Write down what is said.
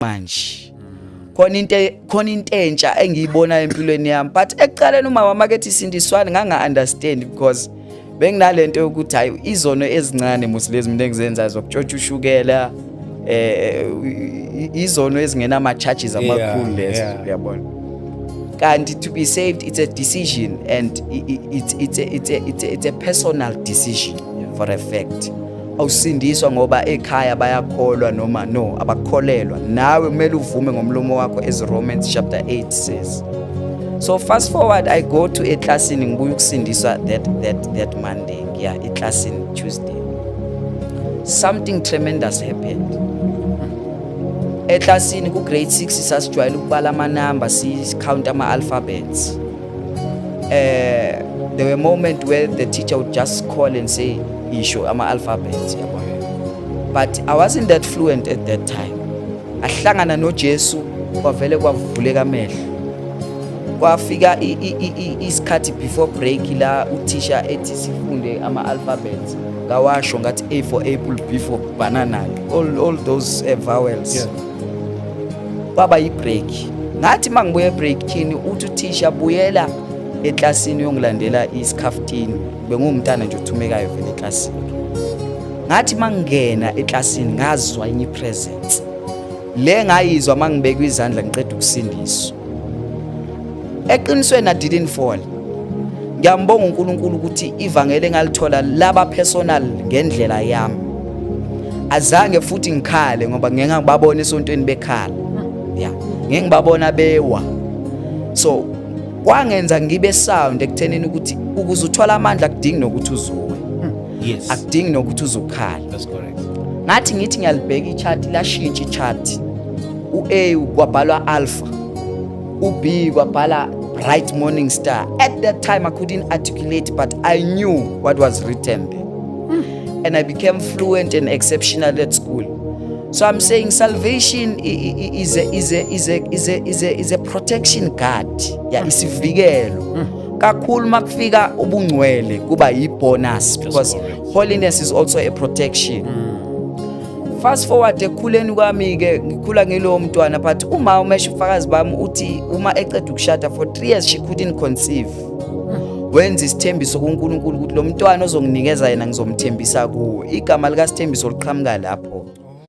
Manje khona into entsha engiyibona empilweni yami, but ekuqaleni umama makethi sindiswani, nganga understand because benginalento yokuthi hayi, izono ezincane musi lezi mina engizenzayo zokutshontsha ushukela, izono ezingena ama charges amakhulu lezo, uyabona. Kanti to be saved, it's a decision and it's a personal decision. For a fact, awusindiswa ngoba ekhaya bayakholwa noma no abakholelwa. Nawe kumele uvume ngomlomo wakho, as Romans chapter 8 says. So fast forward, I go to eklasini, ngibuya ukusindiswa that Monday, ngiya eklasini Tuesday. Something tremendous happened eklasini ku grade 6. Sasijwayele ukubala amanamba, si count ama alphabets. There were moment where the teacher would just call and say, "Isho ama alphabets," yabona, but I wasn't that fluent at that time. Ahlangana noJesu, kwavele kwavuleka amehlo. Kwafika isikhathi before break la uthisha ethi sifunde ama alphabets. Ngawasho, ngathi A for apple, B for banana, all those vowels. Kwaba yi-break. Ngathi uma ngibuya ebreakini, uthi uthisha, "Buyela eklasini uyongilandela isikhaftini." Bengiwumntana nje othumekayo vele eklasini. Ngathi uma ngingena eklasini, ngazwa enye i-presence le ngayizwa uma ngibekwa izandla ngiqeda ukusindiswa. Eqinisweni, I didn't fall. Ngiyambonga uNkulunkulu ukuthi ivangeli engalithola laba personal ngendlela yami. Azange futhi ngikhale ngoba ngeke ngibabone esontweni bekhala, ya, ngeke ngibabona bewa. So kwangenza ngibe sound ekuthenini ukuthi ukuze uthole amandla akudingi nokuthi uzuwe, akudingi nokuthi uzukhala. That's correct. Ngathi ngithi ngiyalibheka i-chart, lashintsha i-chart. U-A kwabhalwa alpha, u-B kwabhala bright morning star. At that time I couldn't articulate, but I knew what was written there and I became fluent and exceptional at school. So I'm saying salvation is a protection guard, yeah, isivikelo kakhulu. Makufika ubungcwele kuba yi-bonus because correct. Holiness is also a protection. Fast forward ekukhuleni kwami ke, ngikhula ngilowo mntwana, but uma umesha ubufakazi bami, uthi uma eceda ukushada, for 3 years she couldn't conceive. Wenza isithembiso kuNkulunkulu ukuthi lo mntwana ozonginikeza yena ngizomthembisa kuwe. Igama likaSithembiso liqhamuka lapho.